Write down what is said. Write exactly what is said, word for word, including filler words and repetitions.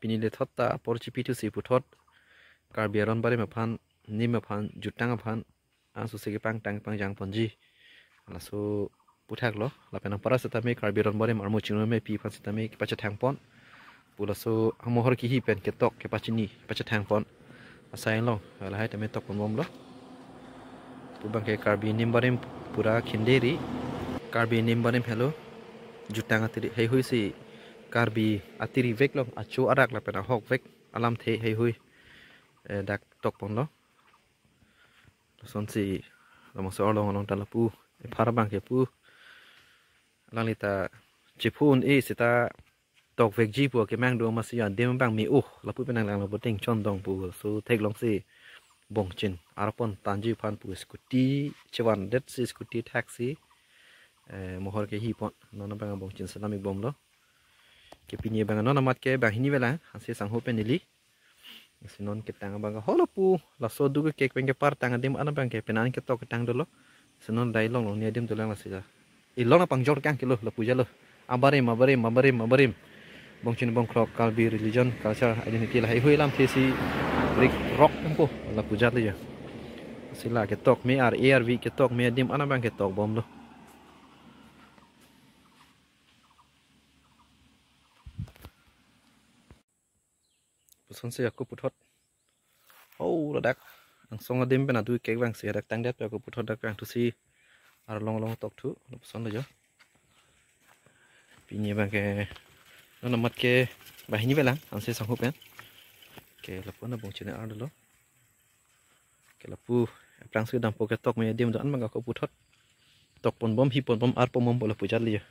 pini le thot ta apor chipi thusi puthot Karbi aron barim aphan, nim aphan, jutang aphan, angsose kepangtang pangjang ponji. Laso puthak lo, lapen apara setame Karbi aron barim armu chingrum mepi aphan setame kepachethang pon. Pu laso amohor kehi pen ketok kepachini, kepachethang pon. Asai along, lahai tame tok pon bomlo. Pu abangke Karbi nim barim pura khinderi. Karbi nim barim helo. Jutang atiri heihui si Karbi atiri vek long, acho arak lapen ahok vek alamthe heihui, eh, dak tok ponlo. Lasonsi labangso arlong along ta lapu, ephar abangke pu, alangli ta chiphu un-e seta tok vekji pu kemang do, amatsi adim abang me-o, lapu pen nanglang lapu ting chondong pu, laso theklongsi bongchin arpon tanji aphan pu scooty chevandet si, scooty thaksi, eh, mohor kehi pon, non abang bongchin selam ik bomlo. Ke pini abang non amat ke banghini velang, ansi sangho pen neli. Si non ketang abang holo pu, laso du kekek pen kepartang adim an abangke penan ketok ketang dolo. Si non dai longlong ni adim dolang lasi ja. Ilong apangjor kang kilo lapu jalo. Abarim, abarim, abarim, abarim. Bongchin bongkrok Karbi religion, culture, identity lahai hui alamthe si rik rok tempo lapu jalo ya. Si la ketok me ar, A R V ketok me adim an abang ketok bomlo. Lasonsi ako puthot. Oh, ladak angsong adim pen adu kek vangsi hadak tangdet ako puthot dak vang thusi arlong along tok thu, lapuson lo jo. Pini abangke non amat ke banghini velang, ansi sangho pen. Ke lapu na bongchin ar dolo. Ke lapu aphrangsi dampo ketok me adim do-an abang ako puthot tok pon bom, hi pon bom, ar pon bom pu lapu jali jo.